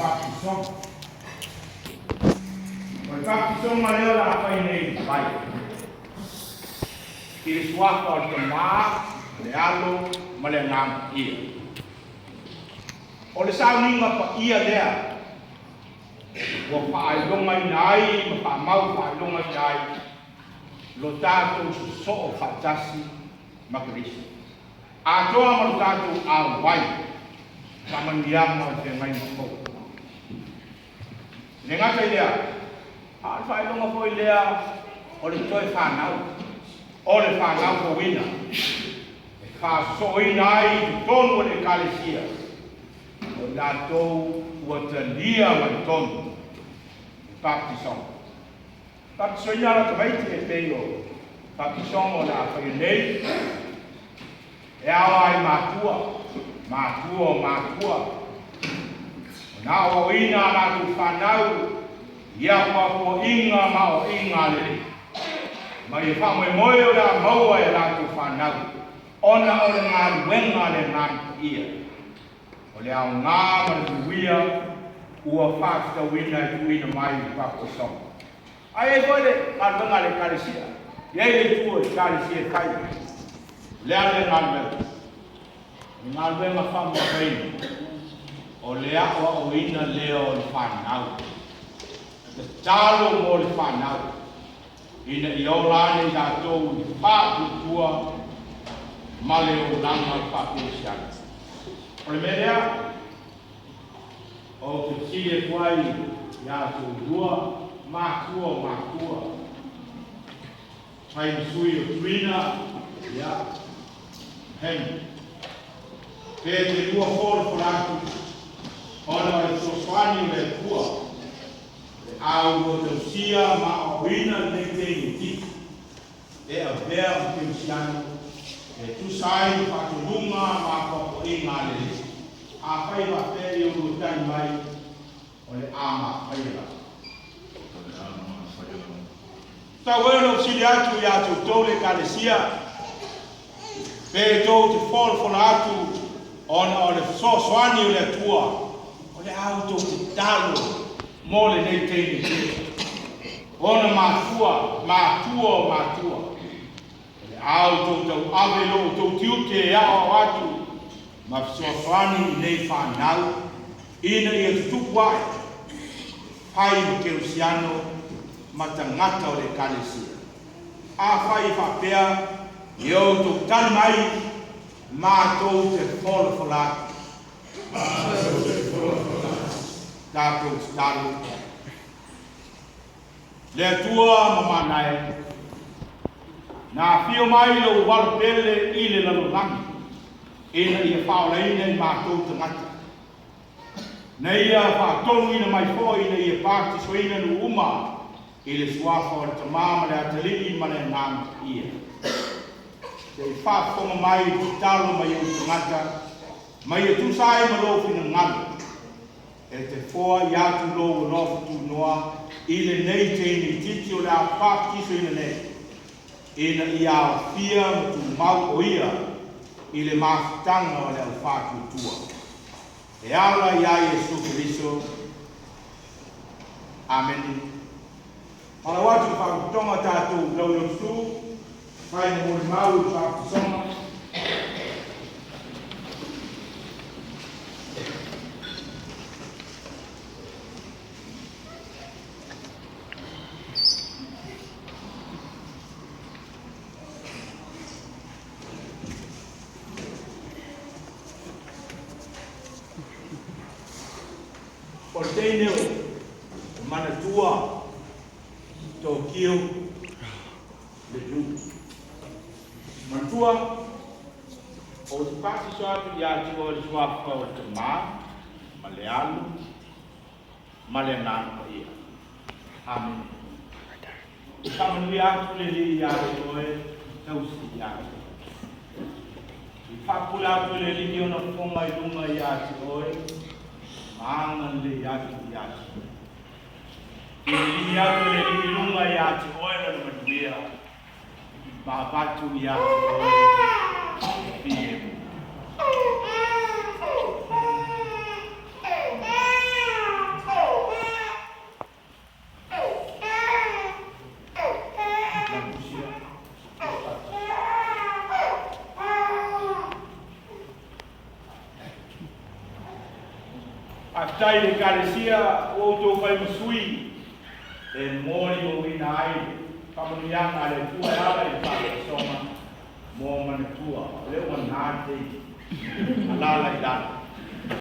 faapisoga. O le faapisoga lea o le a fai nei i le vai, i le suafa o le Tamā, le Alo ma le Agaga Paia. O le sauniga paia lea ua faailogaina ai ma faamau faailogaina ai lo tatou sosoo faatasi ma Keriso. Atoa ma lo tatou auai faamanuiaga o le feagaiga fou. E le gata i lea, a o le faailoga foi lea o le toe fanau, o le fanau fouina, e faasosooina ai i totonu o le Ekalesia o i latou ua talia mai totonu le baptisoga. Baptisoina la tamaiti e pei o baptisoga o le a faia nei, e aoa ai matua, matua o matua, ona aoaoina a latou fanau i apoapoaiga ma aoaiga a le Alii, ma ia faamoemoe o le a maua e latou fanau, ona o le galuega a le Agaga Paia, o le aoga ma le manuia ua faatatauina e tuuina mai i le baptisoga. Ae i ai foi le galuega a le Ekalesia, e i ai le itu o le Ekalesia e fai. O le a lea galuega? O le galuega faamuafaina, o le aoaoina lea o le fanau. Tatalo mo le fanau, ina ia ola ane i latou i le faatuatua ma le olaga o le faakerisiano. O le mea lea, ou te fesili atu ai iā toulua, matua o matua, fai ma sui o Trina, ia, Henry. Pe te lua folafola atu, ona o le fesoasoani o le Atua, o le a ulua tausia ma aoaoina lenei teine itiiti, e avea ma kerisiano, e tusa ai ma faatonuga ma apoapoaiga a le Alii. Afai e faapea i olua tali mai, o le a mafaia lava. O le a mafaia lava. Tatau ai ona ou fesili atu iā te outou le Ekalesia, pe tou te folafola atu ona o le fesoasoani o le Atua, o le a outou tatalo mo lenei teine itiiti, ona matua, matua o matua, o le a outou tauave lo outou tiute e aoao atu ma fesoasoani i nei fanau ina ia tutupu ae, fai ma kerisiano ma tagata o le Ekalesia. Afai e faapea, ia outou tali mai, matou te folafola atu. Matou te folafola atu. Tatou tatalo. Le Atua mamana e, na afio mai lou alo pele i le lalolagi ina ia faaolaina i matou tagata, na ia faatonuina mai foi ina ia baptisoina nuu uma i le suafa o le Tamā ma le Atalii ma le Agaga Paia. Se i faafofoga mai i le tatalo mai ou tagata, ma ia tusa ai ma lou finagalo, E te foai atu lou alofa tunoa i lenei teine itiiti o le a baptisoina nei, ina ia aofia ma tumau o ia i le mafutaga o le au faatuatua. E ala iā Iesu Keriso. Amene. Falau atu i le faapotopotoga tatou laulausu, fai ma molimau i le faapotosoga. O le teine o Manatua Tokio le Lu. Manatua, ou te baptiso atu iā te oe i le suafa o le Tamā, ma le Alo, ma le Agaga Paia. Amene. E faamanuia atu le Alii iā te oe, tausi iā te oe. I faapupula atu e le Alii ona fofoga i luga iā te oe, ma agalelei atu iā te oe. I lilihi atu e le Alii i luga iā te oe lana manuia, ma avatu iā te oe le filemu. Faafetai i le Ekalesia ua outou fai ma sui e molimauina ai le faamanuiaga a le Atua e ala i le faasoasoaga mo manatua o lea ua na le taimi. Alaala i lalo.